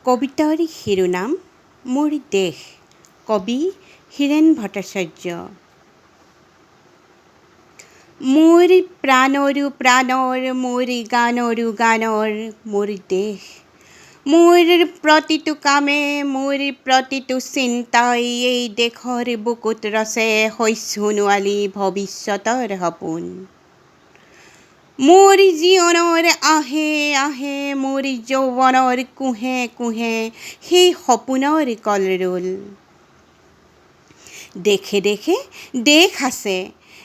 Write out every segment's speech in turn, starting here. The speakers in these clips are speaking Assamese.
কবিতাৰ শিৰোনাম মোৰ দেশ। কবি হীৰেণ ভট্টাচাৰ্য। মোৰ প্ৰাণৰো প্ৰাণৰ, মোৰ গানৰো গানৰ মোৰ দেশ। মোৰ প্ৰতিটো কামে, মোৰ প্ৰতিটো চিন্তাই এই দেশৰ বুকুত ৰচে সোণোৱালী ভৱিষ্যতৰ সপোন। মোৰ জীৱনৰ আঁহে আঁহে, মোৰ যৌৱনৰ কোঁহে কোঁহে সেই সপোনৰ কলৰোল। দেশে দেশে দেশ আছে,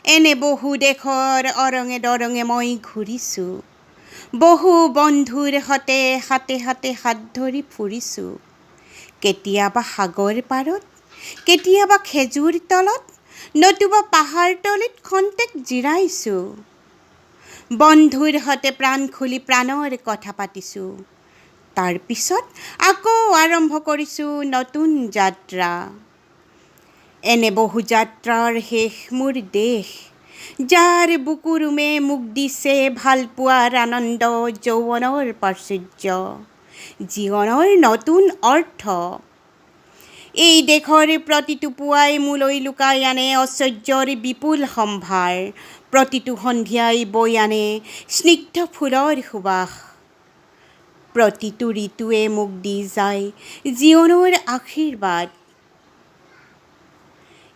এনে বহু দেশৰ অৰঙে দৰঙে মই ঘূৰিছোঁ। বহু বন্ধুৰ সতে হাতে হাতে হাত ধৰি ফুৰিছোঁ। কেতিয়াবা সাগৰ পাৰত, কেতিয়াবা খেজুৰ তলত, নতুবা পাহাৰ তলিত খন্তেক জিৰাইছোঁ। বন্ধুৰ সতে প্ৰাণ খুলি প্ৰাণৰ কথা পাতিছোঁ। তাৰপিছত আকৌ আৰম্ভ কৰিছোঁ নতুন যাত্ৰা। এনে বহু যাত্ৰাৰ শেষ মোৰ দেশ, যাৰ বুকুৰ উমে মোক দিছে ভালপোৱাৰ আনন্দ, যৌৱনৰ প্ৰাচুৰ্য, জীৱনৰ নতুন অৰ্থ। এই দেশৰ প্ৰতিটো পুৱাই মোলৈ লুকাই আনে ঐশ্বৰ্যৰ বিপুল সম্ভাৰ, প্ৰতিটো সন্ধিয়াই বৈ আনে স্নিগ্ধ ফুলৰ সুবাস। প্ৰতিটো ঋতুৱে মোক দি যায় জীৱনৰ আশীৰ্বাদ।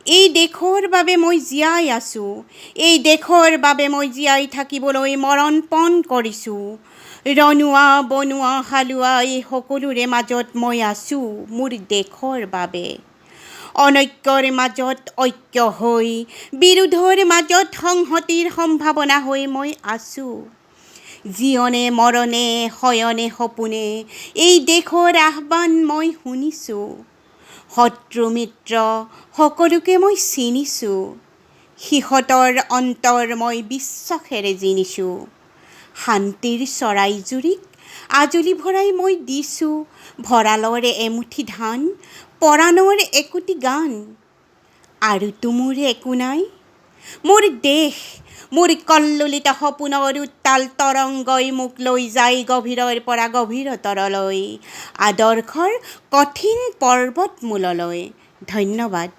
এই দেশৰ বাবে মই জীয়াই আছোঁ, এই দেশৰ বাবে মই জীয়াই থাকিবলৈ মৰণপণ কৰিছোঁ। ৰণুৱা, বনুৱা, হালোৱা এই সকলোৰে মাজত মই আছোঁ মোৰ দেশৰ বাবে। অনৈক্যৰ মাজত ঐক্য হৈ, বিৰোধৰ মাজত সংহতিৰ সম্ভাৱনা হৈ মই আছোঁ। জীৱনে মৰণে, শয়নে সপোনে এই দেশৰ আহ্বান মই শুনিছোঁ। শত্ৰু মিত্ৰ সকলোকে মই চিনিছোঁ। সিহঁতৰ অন্তৰ মই বিশ্বাসেৰে জিনিছোঁ। শান্তিৰ চৰাইজুৰিক আঁজলি ভৰাই মই দিছোঁ ভঁৰালৰ এমুঠি ধান, পৰাণৰ একোটি গান। আৰুতো মোৰ একো নাই। মোৰ দেশ, মোৰ কল্লোলিত সপোনৰ উত্তাল তৰংগই মোক লৈ যায় গভীৰৰ পৰা গভীৰতৰলৈ, আদৰ্শৰ কঠিন পৰ্বতমূললৈ। ধন্যবাদ।